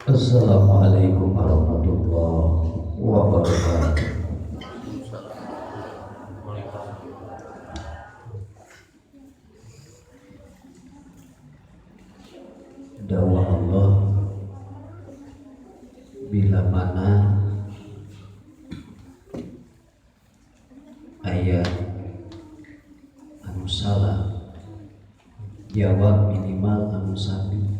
Assalamualaikum warahmatullahi wabarakatuh. Dakwah Allah bila mana aya anu salah jawab minimal anu sami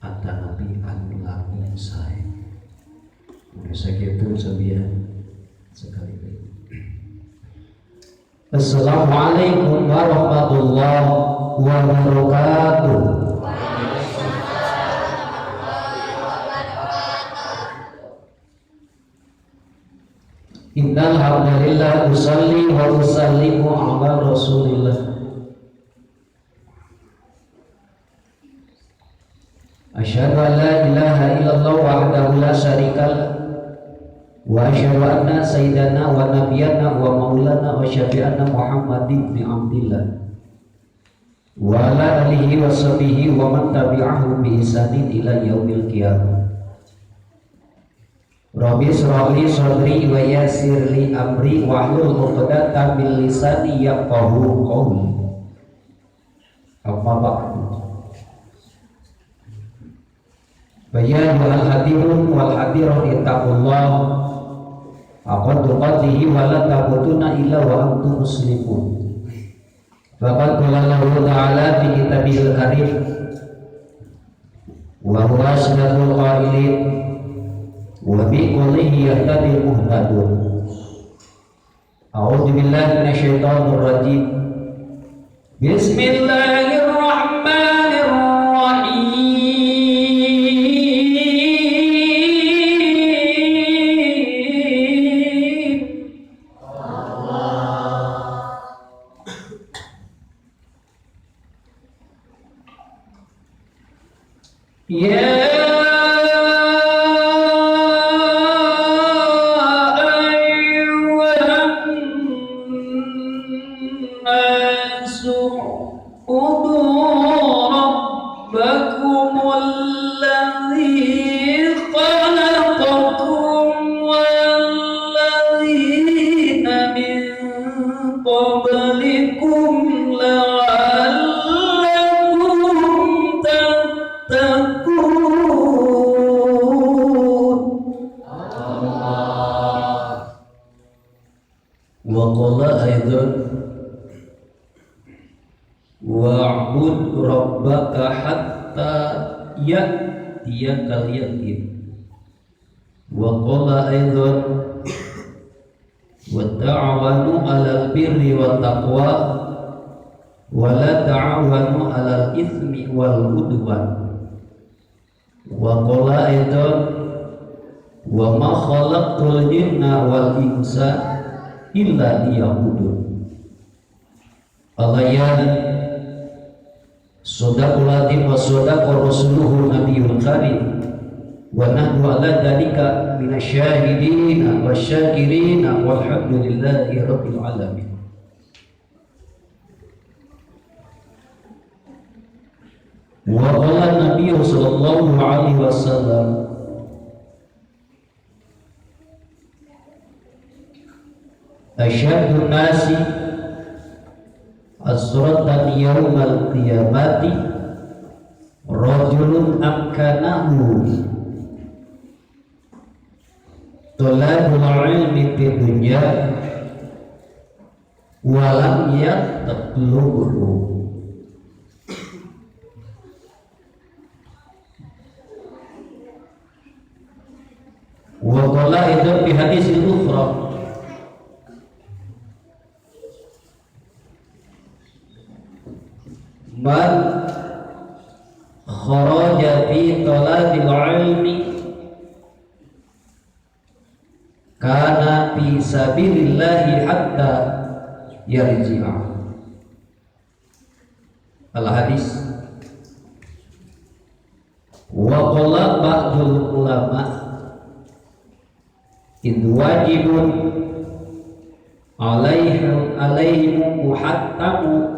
atanapi anu langkung sae. Udah sakitu sabian sekali lagi. Assalamualaikum warahmatullahi wabarakatuh. Innal hamdalillah usalli wa usallimu ala Rasulillah. Asyhadu an la ilaha illallah wahdahu la syarikalah wa asyhadu anna sayyidana wa nabiyyana wa maulana wa syafi'ana Muhammad ibn Abdillah wa ala alihi wa sahbihi wa man tabi'ahu bi ihsanin ila yaumil qiyamah. Rabbi israh li sadri wa yassir li amri wahlul 'uqdatam min lisani yafqahu qawli. Amma ba'du. Bayan wal hadirun wal hadirah ittaqullah haqqa tuqatih wa la tamutunna illa wa antum muslimun. Faqad qala Allahu ta'ala fi kitabihil karim wa huwa asdaqul qailin wa bi qawlihi yahtadil muhtadun. A'udzu billahi minasyaitonir rajim. Bismillahirrahmanirrahim. Ya ayyuhan nasu u'budu rabbakumul ladzi khalaqakum walladzina min qablikum la'allakum tattaqun. Wa qala aidan wa'bud rabbaka hatta ya'tiyakal yaqin. Wa qala aidan wa ta'awanu 'alal birri wat taqwa wa la ta'awanu 'alal itsmi wal 'udwan. Wa qala aidan wa ma khalaqtul jinna wal insa illa liya'budun. Allah ya sadaqul azim wa sadaqa rasuluhu nabiyul karim wa nahnu ala dzalika minasyahidina wasyakirina walhamdulillahi rabbil alamin. Wa qala nabiy sallallahu alaihi wasallam asyadun nasi asratan yaumal qiyamati rajulun amkanahu talabul ilmi fid dunya wa lam yatlubhu. Wa qala itu fi hadisil ukhra man kharaja fi talabil ilmi kana fi sabilillahi hatta yarji'a. Al hadis. Wa qala ba'dul ulama id wajibun alaihim muhattamu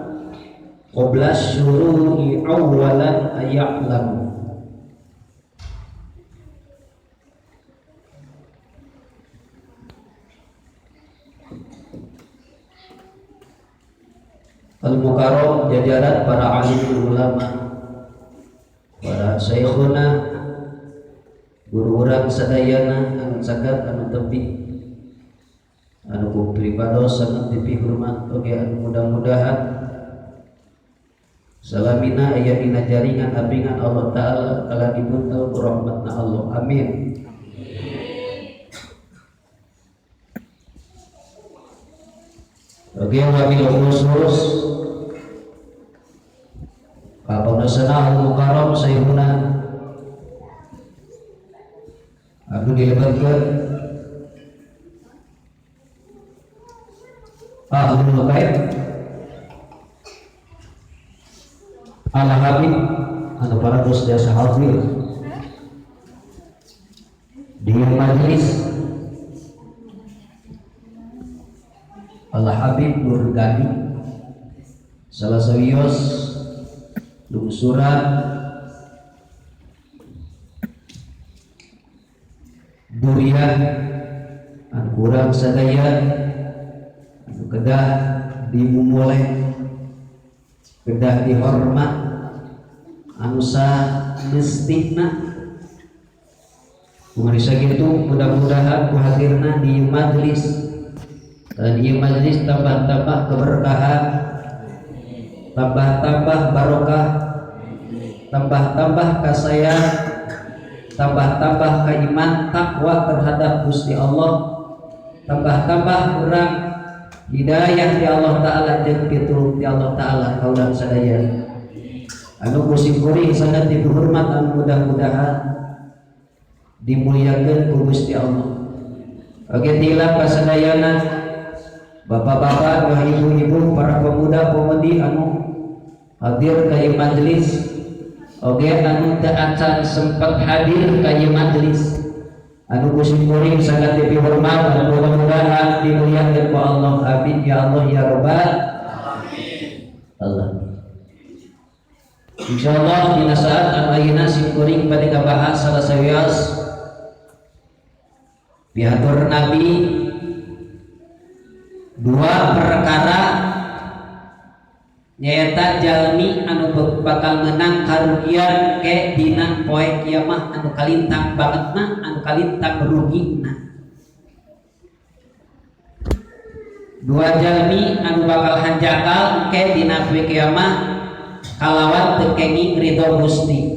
qabla syuru'i awwalan aya'lamu Al-Mukarram, jajaran para alim ulama, para syekhuna, guru urang sadayana anu cagat anu tepi, anu ku pribados sangat dipihormat oge anu mudah-mudahan salamina aya dina jaringan apingan Allah Ta'ala kala dibuntel ku rahmatna Allah. Amin. Oke, wabil khusus Kapanasana al-Mukarram Syekhuna anu dilebatkeun Ahlul Bait Al-Habib anu parantos jasa hadir di majelis Al-Habib Nur Ghani salah sawios lungsuran durian anu kurang sadaya anu kedah dimumule kedah dihormat anu samestina. Kumarisa kitu mudah-mudahan ku hadirna di majelis dan di majelis tambah-tambah keberkahan, tambah-tambah barokah, tambah-tambah kasayang, tambah-tambah keiman takwa terhadap Gusti Allah, tambah-tambah kurang hidayah di Allah Ta'ala jeung pitulung di Allah Ta'ala kaula sadaya. Anu ku kuring sangat dihormat anu mudah-mudahan dimuliakeun ku Gusti Allah. Oke, tilap kasadayana bapak-bapak, ibu-ibu, para pemuda-pemudi anu hadir ka ieu majelis, oge anu teu acan sempat hadir ka ieu majelis, anu ku kuring sangat dipihormat anu mudah-mudahan dimuliakeun ku Allah. Amin ya Allah ya Rabbal Allah. Insyaallah dina saat anu ayeuna sim kuring bade ngabahas salah sawios pihatur Nabi dua perkara nyaeta jalmi anu bakal menang karugian ke dina poe kiamah anu kalintang bangetna anu kalintang rugina. Dua jalmi anu bakal hanjakal ke dina poe kiamah kalawan teu kenging ridho Gusti.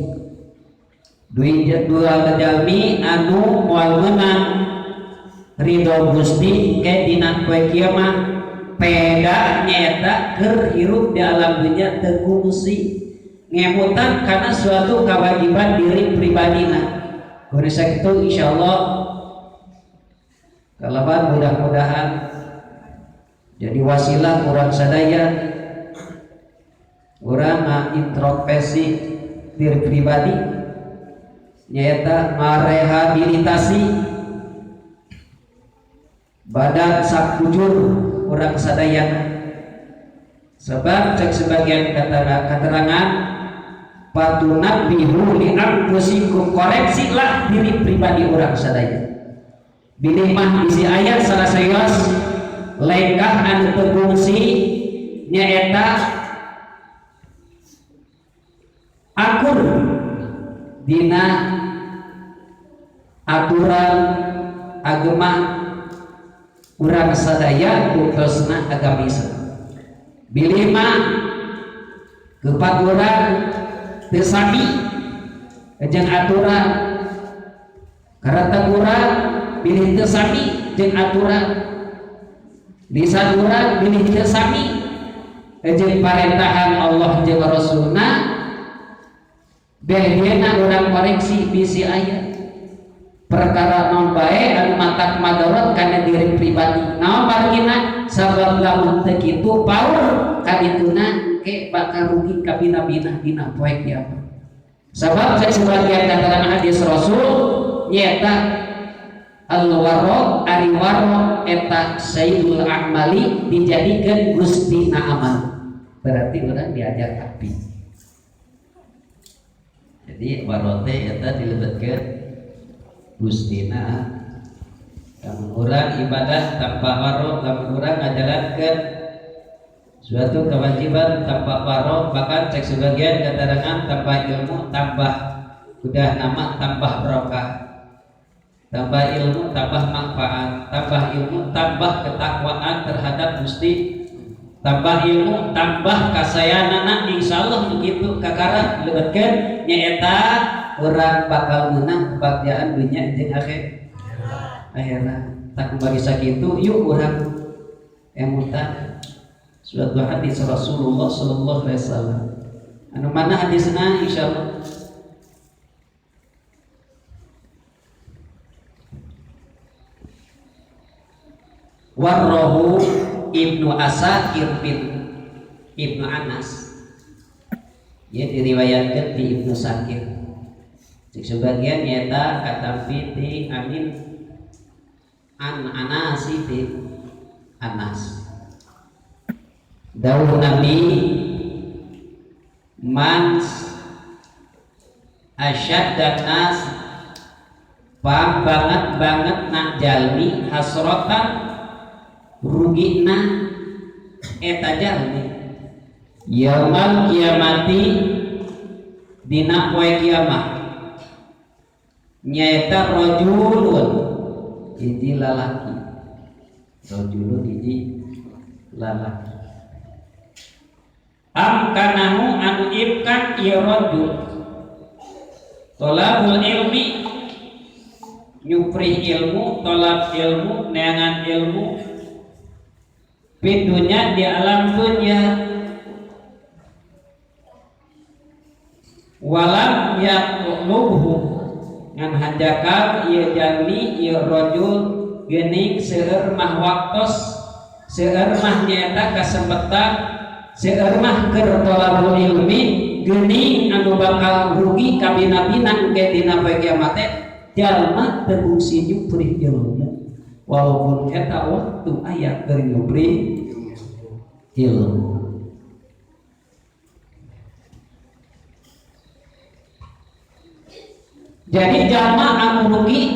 Dua jalmi anu moal meunang ridho Gusti ke dina poe kiamah peda nyaeta keur hirup di alam dunya teu kungsi ngemutan karena suatu kewajiban diri pribadina. Kurisa kitu insyaallah kalaban mudah-mudahan jadi wasilah urang sadaya urang introspeksi diri pribadi nyaeta ngarehabilitasi badan sakujur urang sadayana. Sebab cek sebagian keterangan patunabbihu li anfusikum, koreksilah diri pribadi urang sadaya. Bilih mah isi ayat salah sayos lengkah anu teu kungsi nyaeta akur dina aturan agama urang sadaya putusna agama Islam. Bilih mah kepat urang teu sami jeung aturan, karakter urang bilih teu sami jeung aturan, lisan urang bilih teu sami jeung parentahan Allah jeung Rasulna, behdena urang koreksi bisi aya perkara naon bae anu matak madarat kana diri pribadi. Naon margina sabab lamun teu kitu paur kadituna ke bakal rugi kabina-bina dina poe kiamat. Sabab cek sebagian keterangan hadis Rasul nyaeta al-waro ari waro eta sayyidul a'mali dijadikeun gustina amal. Berarti urang diajar api. Jadi waro teh eta dilebetkeun gustina. Lamun urang ibadah tanpa waro, lamun urang ngajalankeun Suatu kewajiban tanpa faro, bahkan cek sebagian keterangan tambah ilmu tambah udah nama tambah barokah, tambah ilmu tambah manfaat, tambah ilmu tambah ketakwaan terhadap Gusti, tambah ilmu tambah kasayanana. Insyaallah begitu kakara lebetkeun nyaeta urang bakal menang kebahagiaan dunia jeung akhirat. Tak bagi sakitu yuk urang emutan suatu hadis Rasulullah sallallahu alaihi wasallam. Anu mana hadisna insyaallah? Warrohu Ibnu Asakir bin Ibnu Anas, ya diriwayatkan di Ibnu Sakir. Cik sebagian nyata katampi ti amin an Anasi ti Anas. Dawuh Nabi, man asyaddan nas, paham banget banget nak jalmi hasrotan rugina eta jalmi yaumal kiamati dina poe kiamat nyaeta rajulun hiji lalaki, rajulun hiji lalaki amkanahu anu imkan ieu rajul tolabul ilmi nyupri ilmu, tolab ilmu, neangan ilmu pintunya di alam dunia walam yaqlubhu ngan hanjakal ieu jalmi ieu rajul geuning seueur mah waktos, seueur mah nyaeta kasempatan, seueur mah keur tolabul ilmi geuning anu bakal rugi kabina-bina engke dina poe kiamat teh jalma teu kungsi nyupri ilmu walaupun eta waktu aya keur nyupri ilmu. Jadi jalma anu rugi,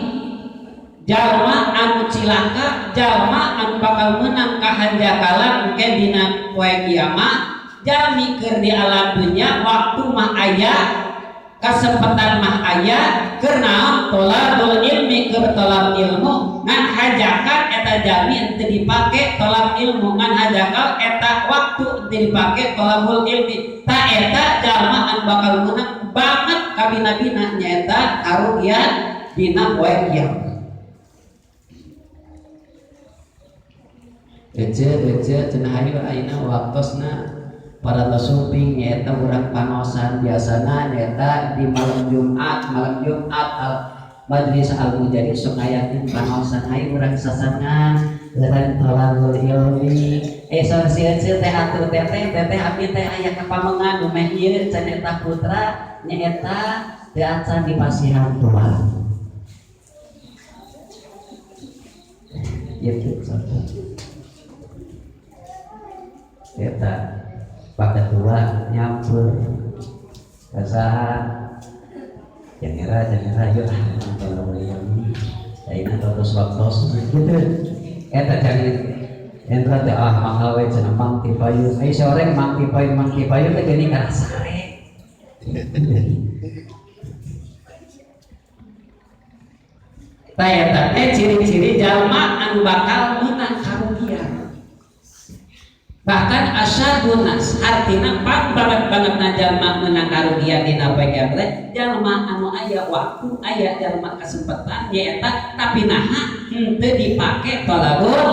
jalma anu cilaka, jalma anu bakal menang kahanjakalan engke dina poe kiamat jalmi keur di alam dunya waktu mah aya, kesempatan mah aya keur naon tolabul ilmi keur tolab ilmu ngan hajakan eta jalmi henteu dipake tolab ilmu ngan hajakal eta waktu henteu dipake tolabul ilmi ta eta jalma anu bakal menang banget kabina-bina nyaeta karugian dina poe kiamat. Ece ece cenah hayu ayeuna waktosna para sumping nyaeta urang panosan biasana nyaeta di malam Jumat, malam Jumat al Majelis Al Mujahid sok ngayakeun panosan hayu urang sasangan urang tolabul ilmi. Saur si ece teh atuh teteh teteh abdi teh aya ka pamengan nu meh ieu cenah eta putra nyaeta teu acan dipasihan tua. Gitu satu. Eta Pak Ketua nyampur kasaha jangan era yuk kalau ilmi ayeuna terus waktos gitu eta jangan entra teh ah mangga we cenah mang ti payun ai sore mang ti payun teh geuning kana sare. Tah eta teh ciri-ciri jalma anu bakal meunang karugian. Bahkan asyadun nas artina pang banget banget na jalma meunang karugian dina poe kiamat teh jalma anu aya waktu aya jalma kesempatan nyaeta tapi naha henteu dipake tolabul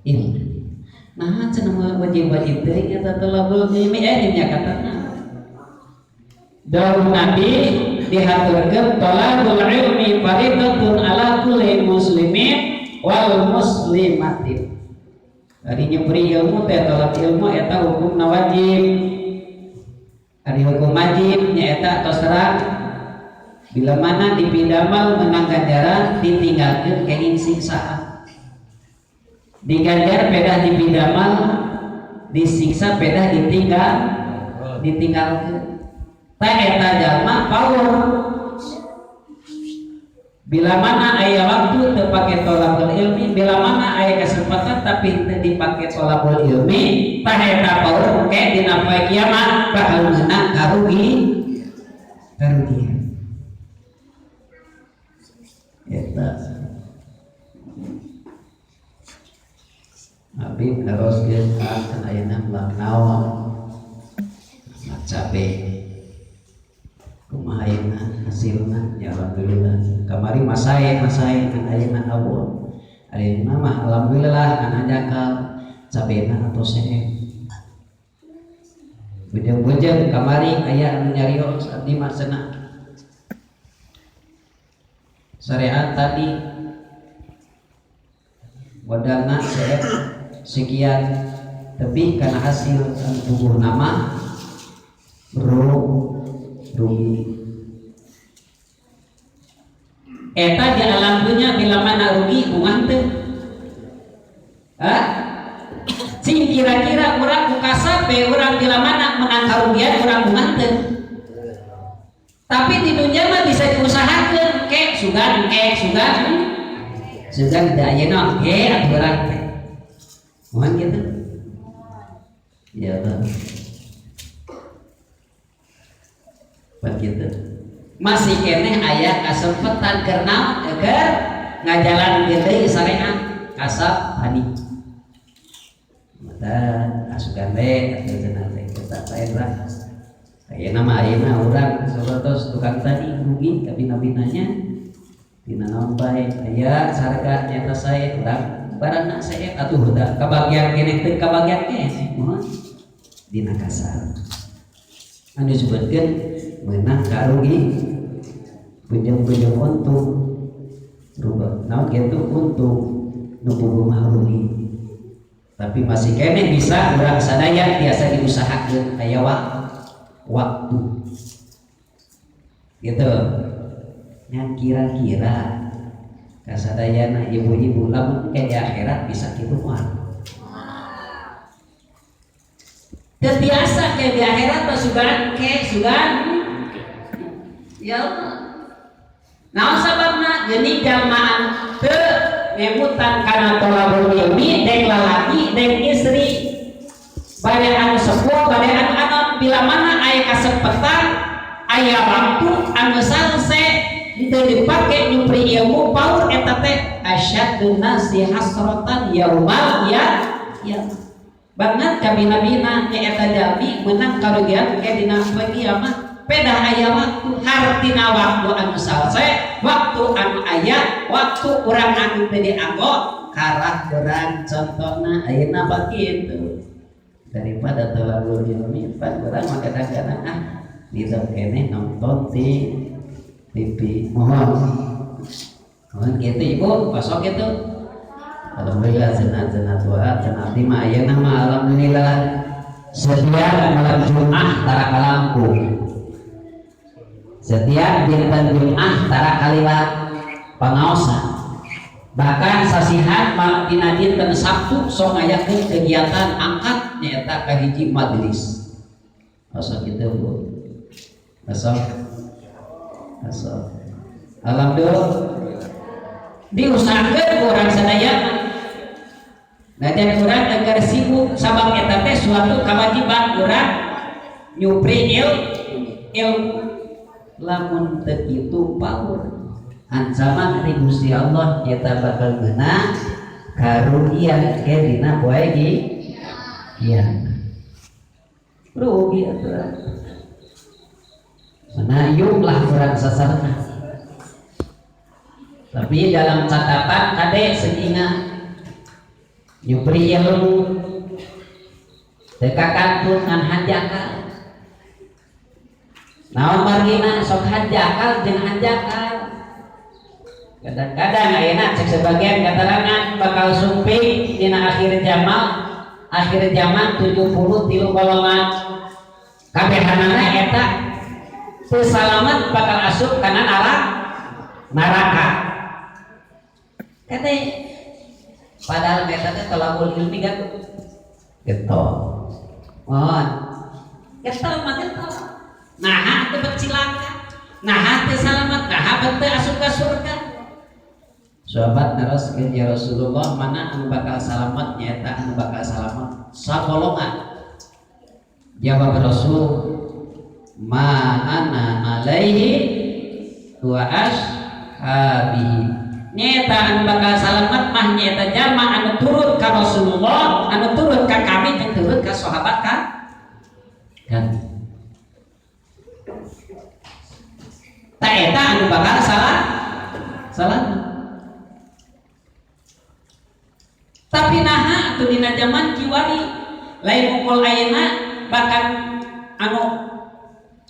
ilmi. Naha cenah wajib-wajib teuing eta tolabul ilmi nya katana. Dawuh Nabi dihaturkeun tolabul ilmi faridatun ala kulli muslimin wal muslimatin. Ari nyupri ilmu teh tolak ilmu eta hukumna wajib. Ari hukum wajib nyaeta tos terang bila mana dipindamal menang ganjaran ditinggalkeun kenging siksaan. Diganjar pedah dipindamal disiksa pedah ditinggalkeun. Tah eta jalma power. Bila mana aya waktu teu pake tolabul ilmi, bila mana aya kesempatan tapi teu dipake tolabul ilmi, tah eta paur ke dina poe kiamat bakal meunang karugian. Eta abi naroskeun kan ayeuna melak naon melak cabe kumaha ayeuna hasilna ya alhamdulillah kamari masae kan ayeuna awon ayeuna mah alhamdulillah kan hanjakal cabena atos seep bujeng-bujeng kamari aya anu nyarios abdi mah cenah syariat tadi modalna seep sekian tapi karena hasil tubuh nama rugi eta di alam dunia bila mana rugi bunga teu hah cing kira-kira urang ku kasape urang bila mana menang karugian urang bunga teu tapi di dunia mah bisa diusahakeun ke sugan sugan teu ayeuna ge atuh urang teh mohon gitu ya Allah begitu masih keneh aya kasempatan keur naon keur ngajalankeun deui syariat kasab tani mata asukan we atuh cenah teh kita lain lah ayeuna mah ayeuna urang sabatos tukang tani rugi kabina-binanya dina naon bae aya sarga nyata sae urang barangna sae atuh da kabagian keneh teu kabagian keneh mohon dina kasar anu disebutkeun meunang karugi bujeng-bujeng untung rubah naon kitu untung nu puguh mah rugi tapi masih keneh bisa urang sadaya biasa diusahakeun aya waktu gitu ngan kira-kira kasadayana ibu-ibu lamun ke di akhirat bisa kitu moal teu biasa ke di akhirat mah sugan ke sugan ya Allah naon sababna geuning jalmaan teu ngemutan kana tolabul ilmi dek lalaki dek istri bade anu sepuh bade anu anom bila mana aya kasempatan aya waktu anu salse teu dipake nyupri ilmu paur eta teh asyadun nasi hasratan yaumal ya banget kabina-bina nya eta jalmi meunang karugian ke dina poe kiamat pedah aya waktu hartina waktu anu salse waktu anu aya waktu urang anu teu dianggo karah urang contohna ayeuna bakitu daripada tolabul ilmi pan urang mah kadang-kadang ah di keneh nonton di TV mohon mohon gitu ibu kosong gitu alhamdulillah cenah tua cenah abdi mah ayeuna mah alhamdulillah setiap malam Jumat tara kalangkung setiap dinten Jumat tara kaliwat pangaosan bahkan sasihan dina dinten Sabtu sok ngayakeun kegiatan angkat nyaeta kahiji majelis kosong gitu Bu kosong asal alhamdulillah diusahakeun ku urang sadaya najan urang agar sibuk sabab eta teh suatu kewajiban urang nyupri ilmu lamun teu kitu paur ancaman dari Gusti Allah eta bakal meunang karugian ke dina poe kiamat rugi atuh menayung lah kurang sasarna tapi dalam catatan kade seingat nyupri ilmu teu kakantun ngan hanjakal naon margina sok hanjakal jeung hanjakal kadang-kadang ayeuna cek sebagian katerangan bakal sumping dina akhir zaman 73 golongan kabehanana eta teu salamet bakal asup kana neraka kade padahal eta teh tolabul ilmi kan getol mohon getol mah getol naha teu becilaka naha teu salamet naha teu asup ka surga. Sahabat naroskeun, ya Rasulullah, mana anu bakal salamet? Nyaeta anu bakal salamet sagolongan. Jawab Rasul, ma ana alaihi wa ashabihi. Nyaeta anu bakal salamet mah nyaeta jalma anu turut ka Rasulullah, anu turut ka kami, jeung turut ka sahabat ka kami. Tak eta anu bakal salah salamet. Tapi naha atuh dina zaman kiwari lain mukul ayeuna, bahkan anu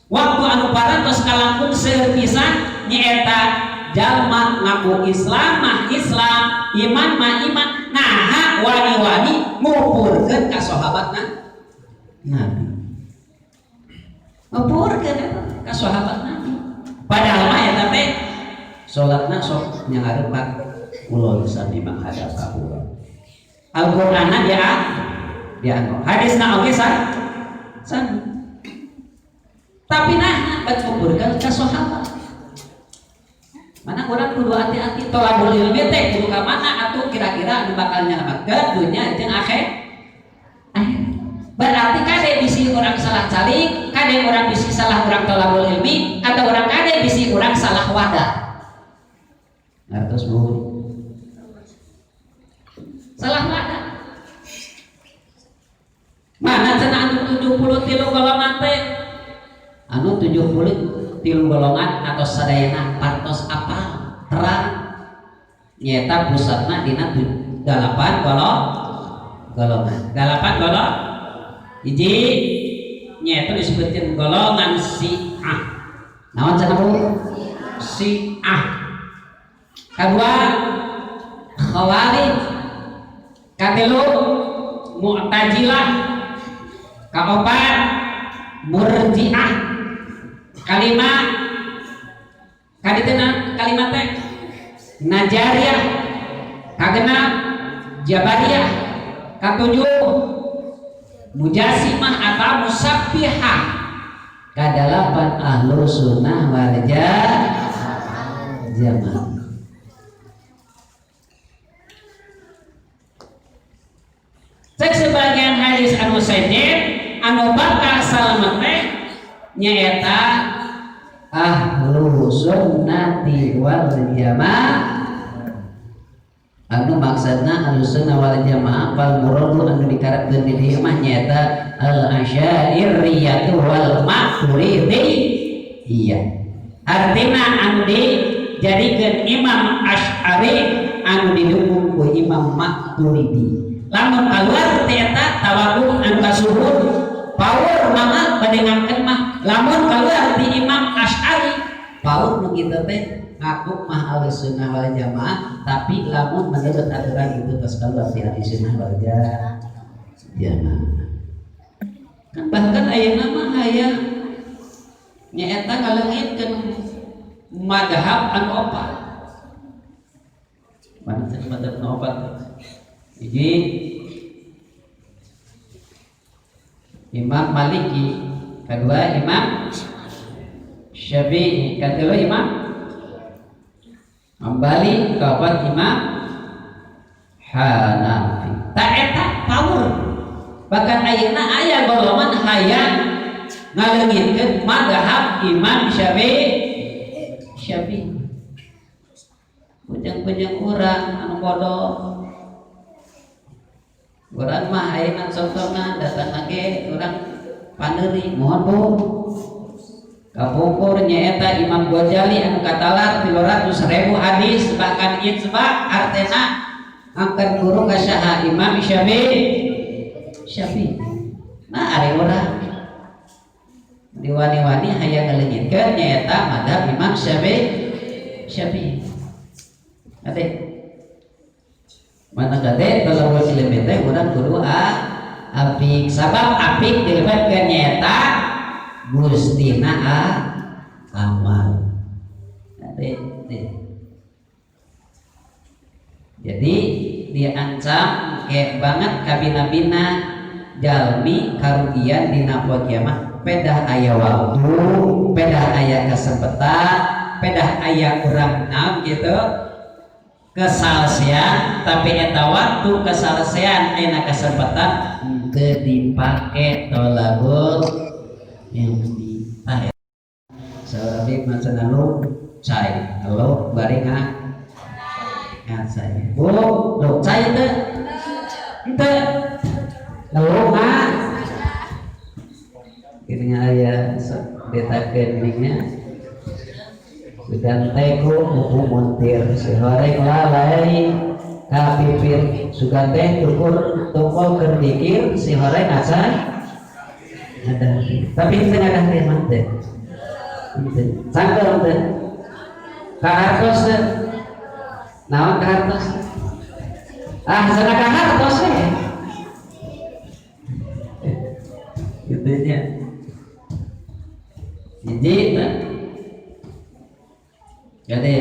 waktu anu parantos kalangkung seueur pisan nyaeta jalma ngaku Islam mah Islam, iman mah iman, naha wani-wani ngupurkeun ka sahabatna Nabi, ngupurkeun ka sahabat Nabi, padahal mah eta teh salatna sok nyangarep ka kulon sami menghadap ka kulon. Al-Qur'anna dia dianggo, hadisna oge sami, tapi nah bet ngupurkeun ka sahabat. Mana urang kudu hati-hati tolabul ilmi teh kudu ka mana atuh kira-kira anu bakal nyelametkeun dunya jeung akhir. Berarti kade bisi orang salah calik, kade orang bisi salah orang tolabul ilmi, atau orang kade bisi orang salah wadah. Ngartos Bu? Salah wadah. Mana cenah anu 73 golongan teh? Anu 73 golongan atau sadayana patos apa? Terang nyaeta pusatna dina 8 golongan. 8 golongan. Hiji nyaeta disebutkeun golongan Syiah. Naon cenah Bu? Syiah. Kedua Khawarij. Katilu Mu'tazilah. Kaopat Murji'ah. Kalima kaditena kalimat teh Najariyah. Kagenap Jabariyah. Katujuh Mujasimah atau Musabbihah. Kadalapan Ahlu Sunnah wal Jamaah. Cek sebagian hadis anu sejen anu bakal salamet teh nyaeta Ahlu Sunnati wal Jamaah. Anu maksudna Ahlu Sunnah wal Jamaah fal muradu anu dikarepkeun di dieu mah nyaeta al asyairiyatu wal maturidiyah. Artina anu dijadikeun Imam Asy'ari anu didukung ku Imam Maturidi. Lamun keluar ti eta tawakkul anu kasuhun power mangga bade ngangkeun mah. Lamun keluar ti Imam Asy'ari power nu kitu teh ngaku mah Ahlu Sunnah wal Jamaah, tapi lamun menurut aturan itu tos keluar ti Ahlu Sunnah wal Jamaah. Kan bahkan ayeuna mah aya nyaeta ngaleungitkeun madhab anu opat. Mana teh madhab anu opat? Hiji Imam Maliki, kedua Imam Syafi'i, ketiga Imam Hambali, keempat Imam Hanafi. Tak eta power. Bahkan ayeuna aya golongan hayang ngaleungitkeun madhab Imam Syafi'i. Bujang-bujang urang anu bodoh. Urang mah ayeuna contohna datang lagi urang paneuri, mohon Bu. Kapungkur nyaeta Imam Ghazali anu katalar 300.000 hadis bahkan ijma artena angkat guru ka saha Imam Syafi'i. Nah ari urang diwani-wani hayang ngaleungitkeun nyaeta madhab Imam Syafi'i. Ade mana gade kalau ilmu teh urang kudu apik, sabab apik dilibatkeun nyaeta gustina amal. Ade, ade. Jadi diancam kayak banget kabina-bina jalmi karugian dina poe kiamat, pedah aya waktu, pedah aya kesempatan, pedah aya urang naon gitu. Kesalsean, tapi eta waktu kesalsean enak kesempatan henteu dipake tolabul ilmi. Tah, saur abdi mah cenah lu cai lo bari ngacai, Bu, lu cai teu? Henteu lu mah ini aya sok ditakeun nya. Sugan teh ku mupu montir si horeng lalai ka pipir. Sugan teh tukur tungkol keur dikir si horeng acan ada, tapi teu ngadah teh mah teh cangkem teh kahartos teh naon kahartos ah sana kahartos we gitu nya. Hiji teh. Jadi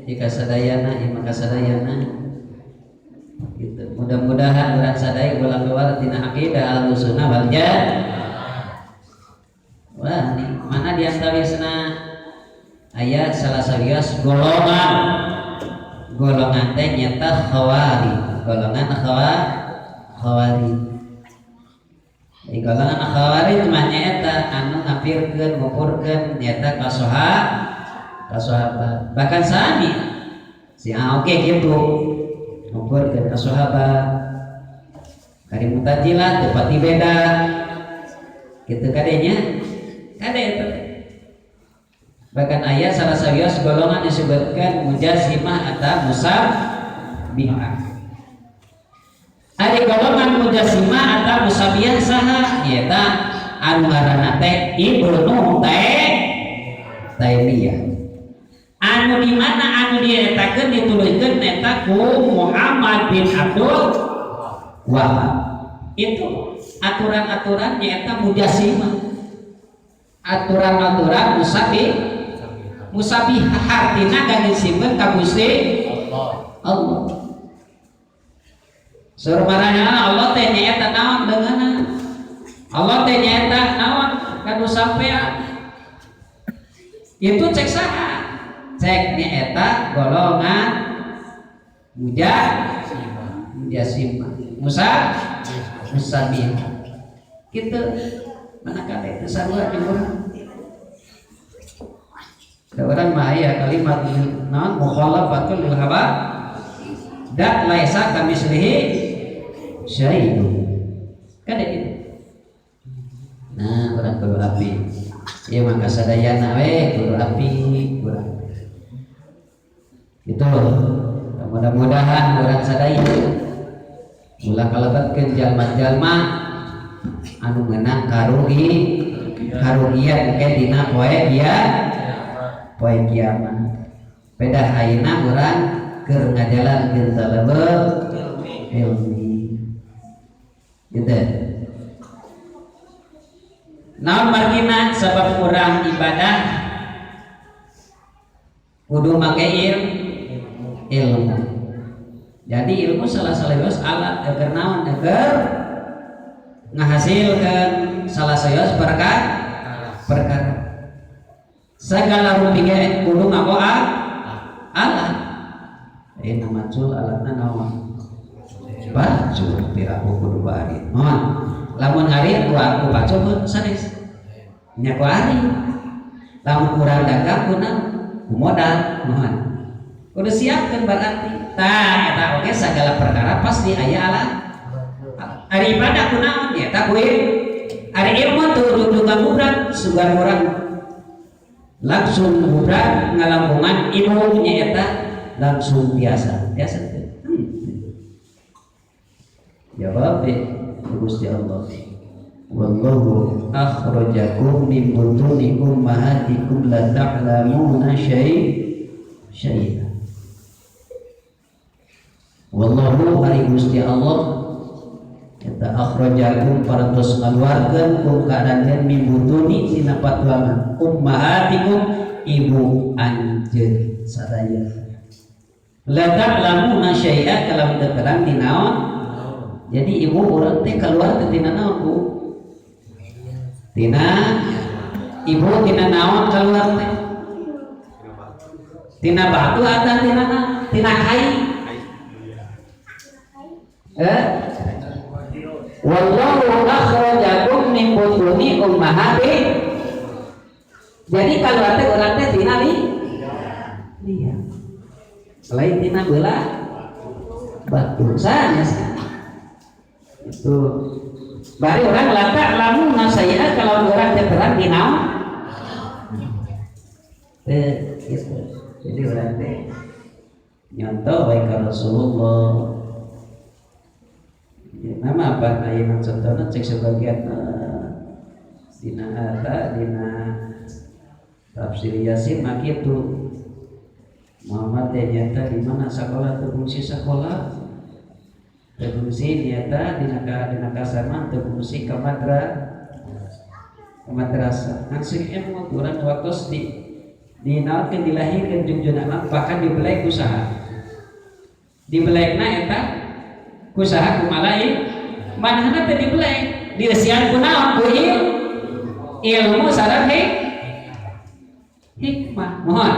jika sadayana ieu maka sadayana gitu. Mudah-mudahan urang sadaya ulah keluar tina akidah Ahlussunnah wal Jamaah. Wah, nih, mana di antawisna aya salah sawios golongan. Golongan teh nyata khawarij, golongan khawarij. Di golongan khawarij mah nyaeta anu ngapirkeun ngupurkeun nyata ka sahabat, bahkan sami si oke gitu ngupurkeun ka sahabat. Kari Mu'tazilah teu pati beda gitu kadenya kade itu. Bahkan ayat salah sawios golongan disebutkan mujassimah atau musabbihah. Ari golongan mujassimah atau musabbihah saha? Nyaeta anu ngaranna teh Ibnu Taimiyah, anu di mana anu dietakeun dituluykeun eta ku Muhammad bin Abdul Wahab. Itu aturan-aturan nyaeta mujassimah, aturan-aturan musabbih, hartina gagisikeun ka Gusti Allah. Saur marana Allah teh nyaeta naon deungeunna, Allah teh nyaeta naon kanu sampean. Itu cek saha? Cek nyaeta golongan mujassimah, musa musabbih gitu. Mana kata itu sarua jeung urang. Da urang mah aya kalimat naon, mukhalafatul lil hawa da laisa kamislihi syai'un kan itu. Nah, urang kudu api ieu mah kasadayana we kudu api urang itu. Mudah-mudahan urang sadaya ulah kalebetkeun jalma-jalma anu meunang karugian engke dina poe dia poe kiamat. Pedah ayeuna urang keur ngajalankeun talabul ilmi gitu. Naon margina sabab urang ibadah kudu make ilmu. Jadi ilmu salah sawios alat agar naon, agar ngahasilkan salah sawios perkara. Segala rupi ge kudu nganggo alat. Ini macul alatna naon? Baju piraku kudu arit. Mohon lamun arit ku aku baju pun sanes nya ku arit. Lamun kurang dagang kuna ku modal. Mohon kudu siapkeun, berarti tah eta oge segala perkara pasti aya alat. Ari ibadah kunaon? Ya eta ku ari ilmu tuh ujug-ujug ngabubrak. Sugan urang langsung ngabubrak ngalangkungan ilmu nya eta langsung biasa biasa teh. Jawab deh Gusti Allah, wallahu akhrajakum min butuni ummahatikum la ta'lamuna syai'a. Wallahu ari Gusti Allah eta akhrajakum parantos ngaluarkeun kum ka anjeun min butuni tina patuangan ummahatikum ibu anjeun sadaya la ta'lamuna syai'a kalam teu terang di naon. Jadi ibu urang teh keluar teh tina naon, Bu? Tina ibu tina naon keluar teh? Tina batu atau tina naon? Tina kai. Eh? Wallahu akhrajakum min butuni ummahatikum. Jadi kalau teh urang teh tina li liang. Selain tina belah batu sanes itu. Bari urang la ta'lamuna syai'a kalau urang teh terang di naon? Teh gitu. Jadi urang teh nyontoh baik ka Rasulullah. Nama apa ayeuna contohna cek sebagian dina eta dina tafsir Yasin mah kitu. Muhammad teh nyata di mana sekolah teu fungsi sekolah teu fungsi nyata dina kasar mah teu fungsi ka madrasah. Ngan sing ilmu urang waktu di naonkeun dilahirkeun jungjunana bahkan dibelek usaha. Dibelekna eta kusaha ku malaik manehna teh dibelek diresian ku naon ku ilmu sareng hikmah. Mohon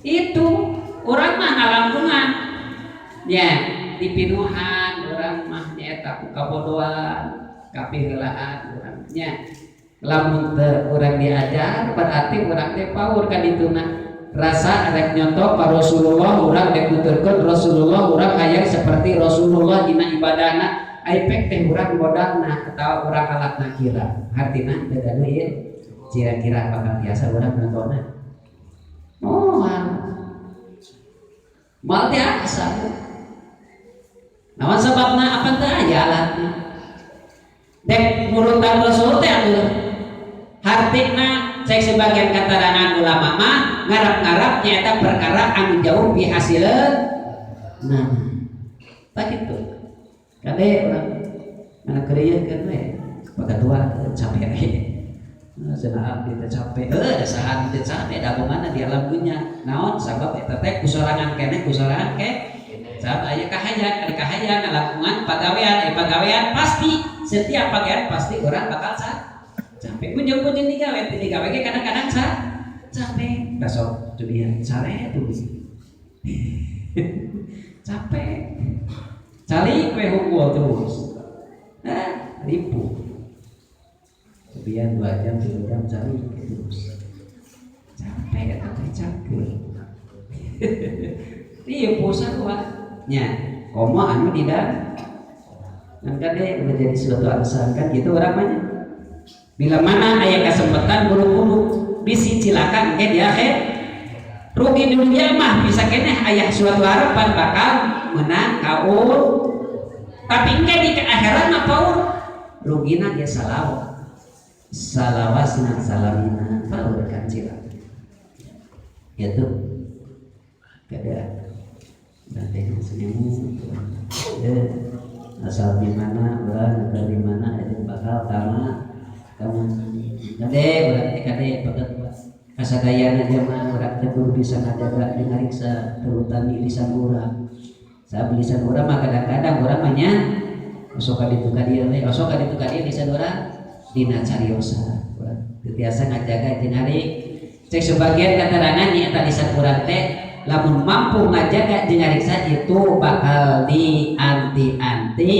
itu urang mah ngalangkungan ya dipinuhan urang mah nyaeta ku kabodohan kapiheulaan urang nya. Lamun teu urang diajar berarti urang teh paur ka dituna rasa rek nyontoh ka Rasulullah urang rek nuturkeun Rasulullah urang hayang seperti Rasulullah dina ibadahna ai pek teh urang modalna atawa urang alatna kira hartina teu gaduh ieu kira-kira bakal biasa urang nontonnya moal moal tiasa. Naon sebabna apa teh aya alatna dek murutan Rasul teh atuh hartina cek sebagian keterangan ulama mah ngarap-ngarap nyata perkara anu jauh di hasil. Nah tak gitu kade urang mana kerja kan we tua capek we cenah abdi teh capek saha teh capek da mana di alam dunya naon sabab eta teh kusorangan keneh kusorangan ke sabab aya kahayang ari kahayang ngalakuan pagawean pagawean pasti setiap pagawean pasti orang bakal capek kunjung-kunjung digawe teu digawe ge kadang-kadang capek da sok dunia sare tuh capek calik we hungkul terus ribu kemudian 2 jam 3 jam cari terus capek atau capek iya pusat wah nya komo anu tidak kan deh udah jadi suatu alasan kan gitu orang mah. Bila mana aya kesempatan buru-buru bisi cilaka engke di akhir rugi dunia mah bisa keneh aya suatu harapan bakal menang kaul tapi engke di akhirat mah paur rugina ge salawat salawasna salamina paur kan cilaka gitu kada nanti senyum asal di mana urang di mana aja bakal tama kamu kade berarti kade paket kasadayana mah urang teh kudu bisa ngajaga dingariksa terutama lisan urang. Sabab lisan urang mah kadang-kadang urang mah nya osok ka ditu ka dieu we osok ka ditu ka dieu lisan urang dina cariosa urang teu tiasa ngajaga jeung ari cek sebagian keterangan nyaeta lisan urang teh lamun mampu ngajaga jeung ngariksa itu bakal di anti-anti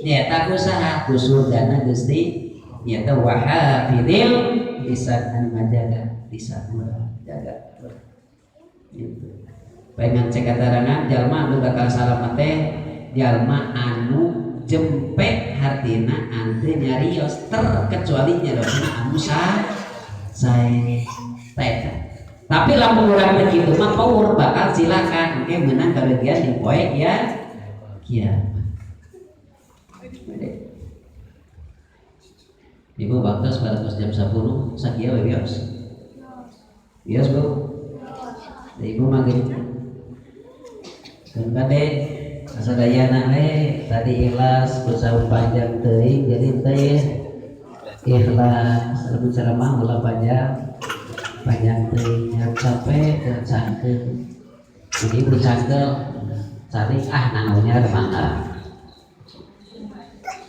nyaeta ku saha ku surgana Gusti nyaeta wahafidil lisan anu ngajaga lisan urang jaga gitu. Pengen cek keterangan jalma anu bakal salamet teh jalma anu jempe hartina ante nyarios terkecuali nyariosna anu sae teh. Tapi lamun urang teh kitu mah power bakal silakan engke meunang kabagian di poe ya kiamat. Ibu waktu pada jam 10 sakieu we bios. Bios Bu. Da ibu mah geus. Kan kade asadayana we tadi ikhlas bersama panjang teuing jadi teh ikhlas lamun ceramah ulah panjang panjang teuing capek dan cangkeul. Jadi ibu cangkeul cari ah naonnya mangga.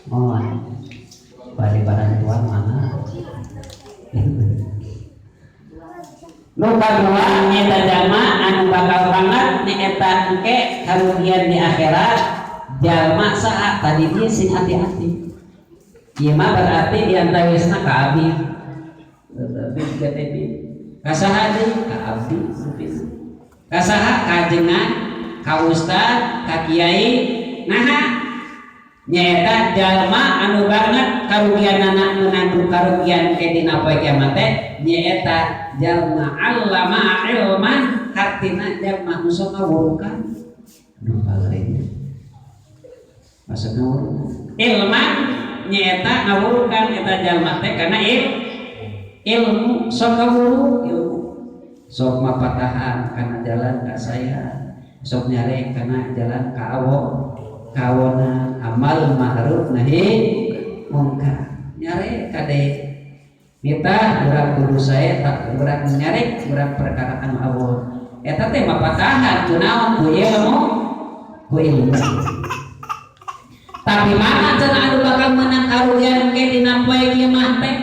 Moal bari barang tuang mana. Nu kadua nyaeta jalma anu bakal banget nyaeta nyaeta engke karugian di akhirat jalma saha tadi dia sing hati-hati. Ieu mah berarti di antawisna ka abi. Abi KTP. Ka saha deui? Ka abdi rupina. Ka saha? Ka ajengan, ka ustad, ka kiai. Naha nyaeta jalma anu banget karugianana menang karugian ke dina poe kiamat teh nyaeta jalma allama ilman, hartina jalma nu sok ngawurukan. Aduh, pagerenya maksudna ngawurukan ilman, nyaeta ngawurukan eta jalma teh karena ilmu sok ngawuruk ilmu, sok mapatahan kana jalan ka saya, sok nyarek kana jalan ka awo kawona, amal ma'ruf nahi mungkar, nyarek kade kita urang kudu saya tak urang nyarek urang perkara anu awon eta teh mapatahan kunaon? Ku ilmu, ku ilmu. Tapi mana cenah anu bakal menang karugian ke dina poe kiamah teh?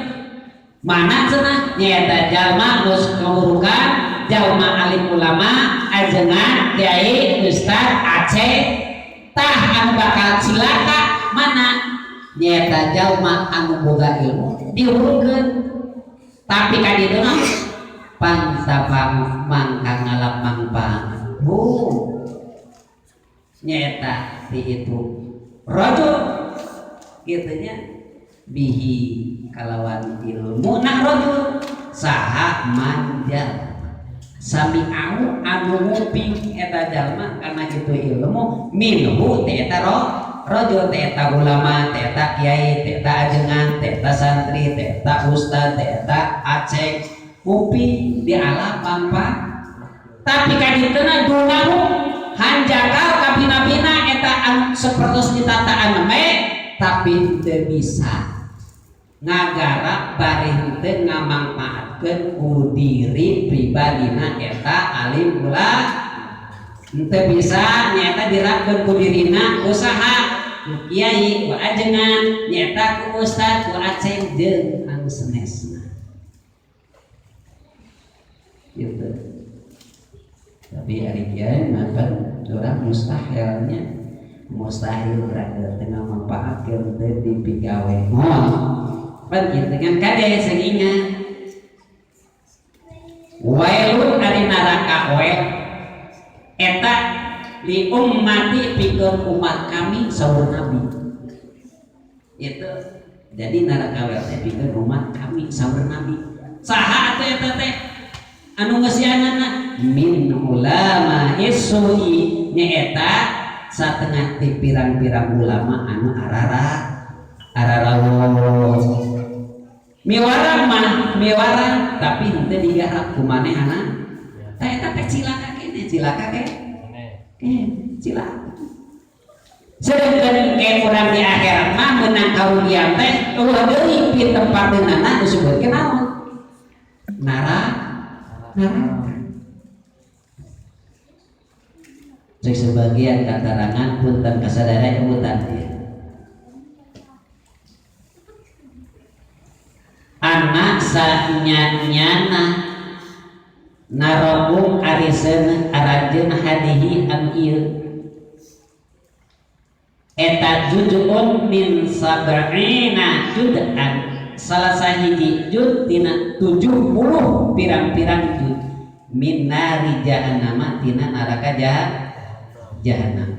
Mana cenah? Nyaeta jalma geus ngawurukan, jalma alim ulama, ajengan, kiai, ustad, aceh. Tah, anu bakal cilaka mana? Nyaeta jalma anu boga ilmu diwurukeun, tapi ka ditu mah pangtapang mangka ngalap mangpaat bu nyaeta di itu rajul kitu nya bihi kalawan ilmu. Nah, rajul saha manjal sami'au anu nguping eta jalma karena itu ilmu minhu ti eta rajul, ti eta ulama, ti eta kiai, ti eta ajengan, ti eta santri, ti eta ustad, ti eta aceng, nguping di alam manfaat, tapi kadituna dunahu hanjakal kabina-bina eta anu sapertos ditataan me, tapi teu bisa ngagarap bari henteu ngamangpaatkeun ku diri pribadina eta alim ulah, henteu bisa nyaeta dirapkeun ku dirina usaha, ku kiai, ku ajengan, nyaeta ku ustad, ku aceng jeung anu senesna gitu. Tapi ari kiai mah pan urang mustahilnya, mustahil berada tengah manfaatkeun teu dipigawe moal pan kitu kan. Kade seingat wailun ari neraka we eta li ummati pikeun umat kami, saur Nabi itu. Jadi neraka we teh pikeun umat kami, saur Nabi. Saha atuh eta teh anu ngeusianana? Min ulama isui, nyaeta satengah ti pirang-pirang ulama anu arara ararawo miwarang mah miwarang, tapi henteu digarap ku manehana. Tah, eta teh cilaka kene, cilaka ke cilaka. Sedangkan ke urang di akhirat mah menang karugian teh eueuh deui pitempateunana disebutkeun naon? Neraka. Cek sebagian katarangan, punten kasadara nyebutan ieu. Anak sanyanyana narogum ari seuneu aranjeun hadihi anu ieu eta juz'un min sab'ina juz'an, salah sahiji juz tina 70 pirang-pirang juz, min nari jahannama tina neraka jahannam.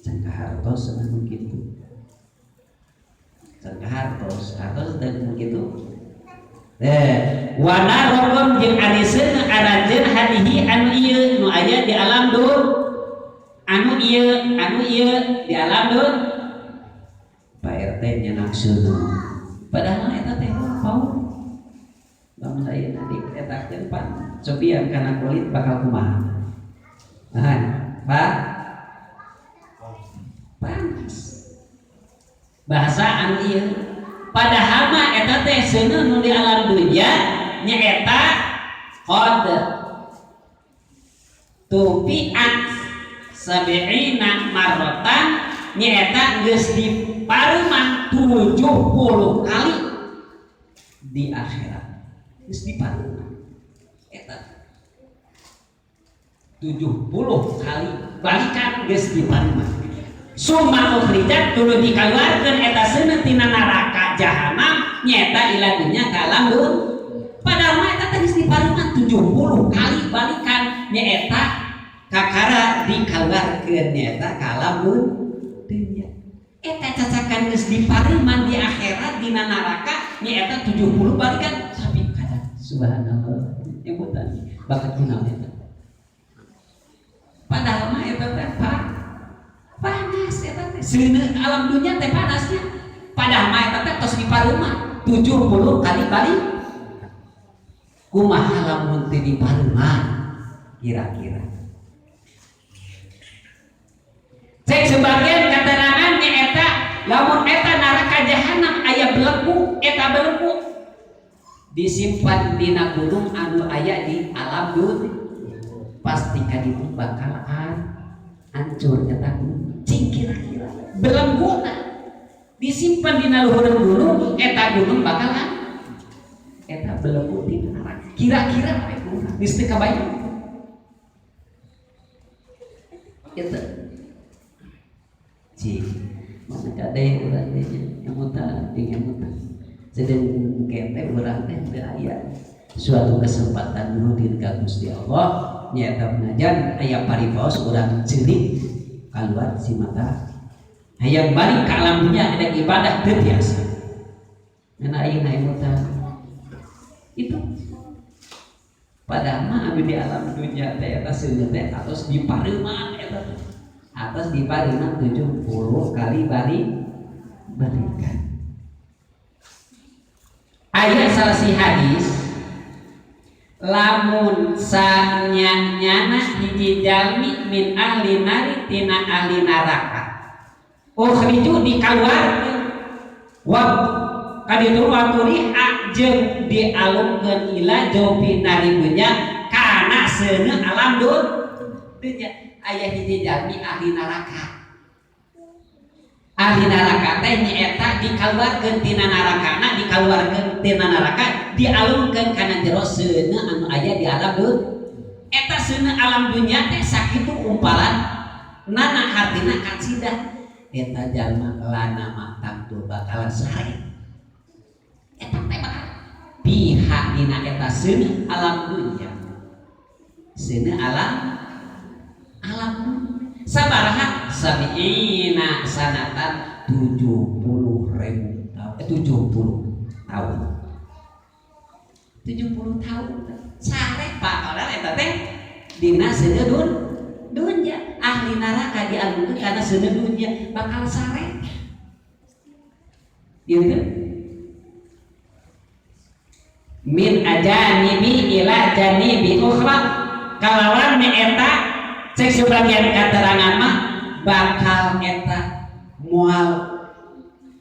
Can kahartos anu kitu, can kahartos hartos dan kitu eh wana rokom jeung ari seuneu aranjeun hadihi anu ieu nu aya di alam dun, anu ieu, anu ieu di alam dun. Pak RT nya nafsu, padahal eta teh pau lamun ayeuna dietakeun pan cobian kana kulit bakal kumaha? Nah, Pak, panas bahasa anu ieu, padahal mah eta teh seuneu nu di alam dunya nyaeta qad tufiat sabi'ina marrotan, nyaeta geus diparuman 70 kali di akhirat, geus diparuman eta 70 70 kali balikan geus dipareuman. Summa ukhrijat tuluy dikaluarkeun eta seuneu tina neraka jahanam nyaeta ila dunya ka alam dunya. Padahal mah eta teh geus dipareuman 70 kali balikan nyaeta kakara dikaluarkeun nyaeta ka alam dunya. Eta cacakan geus dipareuman di akhirat dina neraka nyaeta 70 balikan, tapi kadang subhanallah nyebutan bakat kunaon eta. Padahal mah eta teh panas eta teh. Seuneu alam dunia teh panasnya. Padahal mah eta teh tos dipareuman 70 kali balik. Kumaha lamun teu dipareuman kira-kira? Cek sebagian keterangan eta lamun eta neraka jahanam aya belenggu, eta belenggu disimpan dina gunung anu aya di alam dunia, pasti kaditu bakal hancur eta gunung. Cing kira-kira belengguna disimpan dina luhureun gunung, eta gunung bakal eta belenggu dina neraka. Kira-kira geus teu kabayang eta. Cing mana kade urang teh nya emutan jeung emutan sedeng kete urang teh teu aya suatu kesempatan nurutin ka Gusti Allah nyaeta najan aya paripaos urang ceurik kaluar si mata hayang balik ka alam dunia ada ibadah teu tiasa. Ngan ayeuna emutan itu padahal mah anu di alam dunia teh eta seuneu teh atos dipareuman eta teh atas dipareuman 70 kali balik balikan. Aya salah si hadis lamun sanyana hiji jalmi min ahli nari tina ahli neraka ukhriju dikaluarkeun wa kaditu waturiha jeung dialungkeun ila jaufi nari dunya kana seuneu alam dunya. Aya hiji jalmi ahli neraka, ahli neraka teh nyaeta dikaluarkeun tina nerakana, dikaluarkeun tina neraka dialungkeun kana jero seuneu anu aya di alam dunya. Eta seuneu alam dunya teh sakitu umpalan nana hartina kacida eta jalma lana mah tangtu bakalan sare eta teh bakal pihak dina eta seuneu alam dunya, seuneu alam alam dunya sabaraha sabiina sanatan 70.000 tahun, 70 tahun, 70 tahun sare Pak orang eta teh dina seuneu dunya. Ahli neraka dialungkeun kana seuneu dunya bakal sare gitu. Min ajanibi ila janibi ukhra kalawan eta cek sebagian keterangan mah bakal eta moal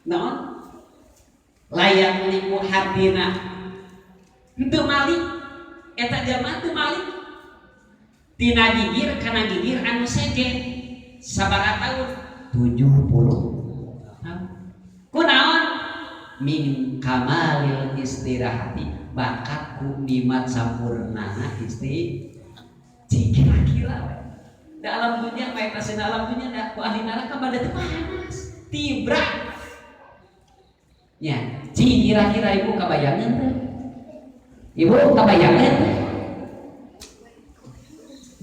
naon layak liku hartina henteu malik eta jalma teu malik tina gigir kana gigir anu sejen sabaraha tahun 70 tahun kunaon min kamalil istirahati bakat ku nikmat sampurnana isti kira-kira we. Dalam dunia mah eta seuneu alam dunia da ku ahli neraka bade teu panas tibra nya. Ci kira-kira ibu kabayangan teu? Ibu kabayangan teu?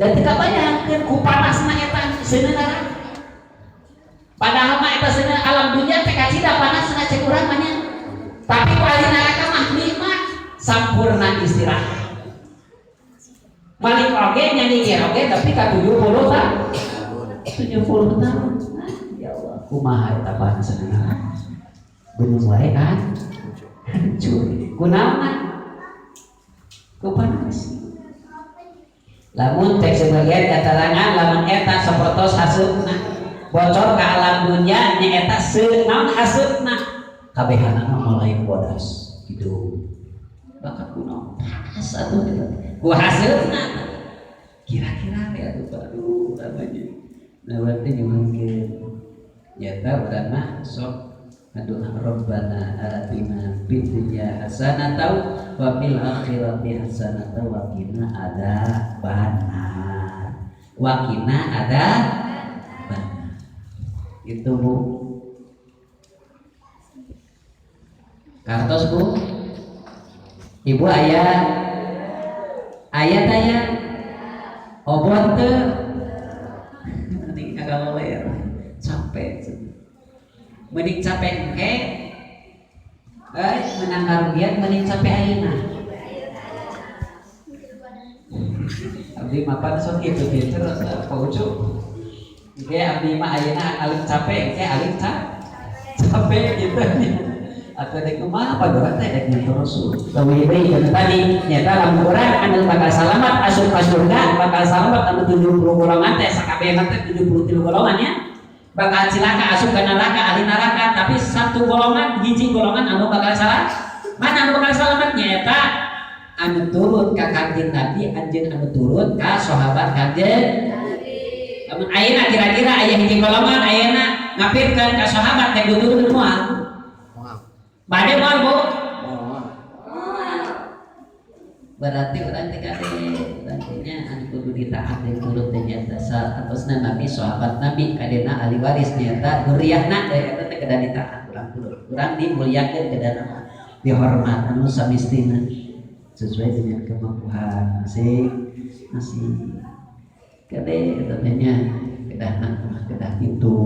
Dan teu kabayangkeun ku panasna eta seuneu neraka. Padahal mah eta seuneu alam dunia teh kacida panasna cek urang mah nya. Tapi ku ahli neraka mah nikmat sampurna istirahat. Malik oge nyanyir oge tapi ka 70 tahun. 70 tahun. Ah, ya Allah, kumaha eta panasna neraka? Gunung wae kan hancur. Kunaon? Ku panas. Lamun cek sebagian keterangan lamun eta sapertos haseupna bocor ka alam dunia nya eta naon haseupna kabehana mah mulai bodas gitu. Bakat kunaon panas atuh eta ku haseupna kira-kira ya atuh aduh namanya. Nah berarti nyuhunkeun nyata urang mah sok ngadoa Rabbana atina fid dunya hasanatan wa fil akhirati hasanatan wa qina adzabannar. Wa qina ada itu, Bu. Kartos, Bu. Ibu aya aya taya obon teu mending kagak capek, mending capek engke menang karugian, mending capek ayeuna. Abdi mapan sok kitu kitu Pak Ucu. Engke abdi mah ayeuna alim capek, engke alim capek gitu. Atau dek kumaha pada teh dek nyentuh Rasul. Leuwih deui tadi nyata lamun urang anu bakal salamat asup ka surga, bakal salamat anu 70 golongan teh, sakabehna teh 73 golongan ya. Bakal cilaka asup ka neraka ahli neraka, tapi satu golongan, hiji golongan anu bakal salah. Mana anu bakal salamat? Nyaeta anu turut ka Kanjeng Nabi, anjeun anu turut ka sahabat Kanjeng. Lamun ayeuna kira-kira aya hiji golongan ayeuna ngapirkeun ka sahabat teh turut, moal? Bade moal, Bu? Berarti urang teh kade berarti anu kudu ditaat jeung turut teh nyaeta atosna Nabi, sahabat Nabi, kadena ahli waris nyaeta dzurriyyahna teh eta teh kedah ditaat urang turut. Urang dimuliakeun, kedana dihormat anu samistina sesuai dengan kemampuan masing masing. Kade eta teh nya kedahna mah kedah kitu.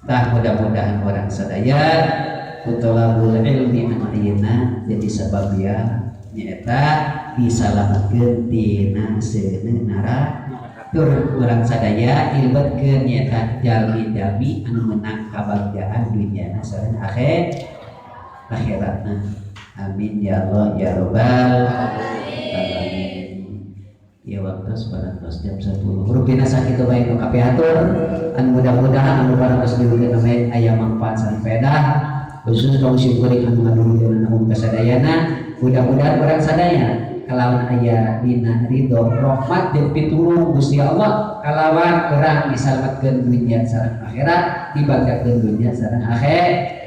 Tah, mudah-mudahan urang sadaya ku tholabul ilmi anu ayeuna jadi sabab ya nyaeta disalametkeun tina seuneu neraka, tur urang sadaya ilebetkeun nyaeta jalmi-jalmi anu menang kabagjaan dunyana sareng akhiratna. Amin ya Allah ya robbal alamin. Ya, waktu parantos jam 10. Rupina sakitu bae nu kapihatur anu mudah-mudahan anu parantos diugeun aya manfaat sareng faedah, khusus kaum simkuring anu ngadugikeun umum kasadayana. Mudah-mudahan urang sadaya kalawan aya dina ridho, rahmat jeung pitulung Gusti Allah, kalawan urang disalametkeun dunya sareng akhirat, dibagjakeun dunya sareng akhirat,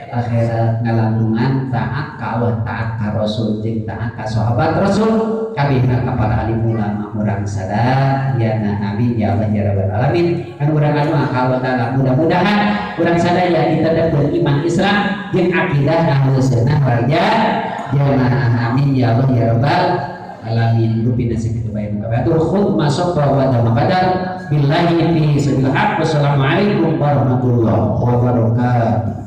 ngalangkungan taat ka Allah, taat ka Rasul, jeung taat ka sahabat Rasul, kabehna ka para alim ulama urang sadayana. Amin ya Allah ya rabbal alamin. Kan urang anu ka Allah Taala, mudah-mudahan urang sadaya ditetapkeun iman Islam jeung akidah Ahlus Sunnah wal Jamaah. Amin ya Allah ya rabbal alamin. Rupina sakitu bae nu kabatur khudh masuk wa dama qadar billahi fi sabil haq. Wassalamualaikum warahmatullahi wabarakatuh.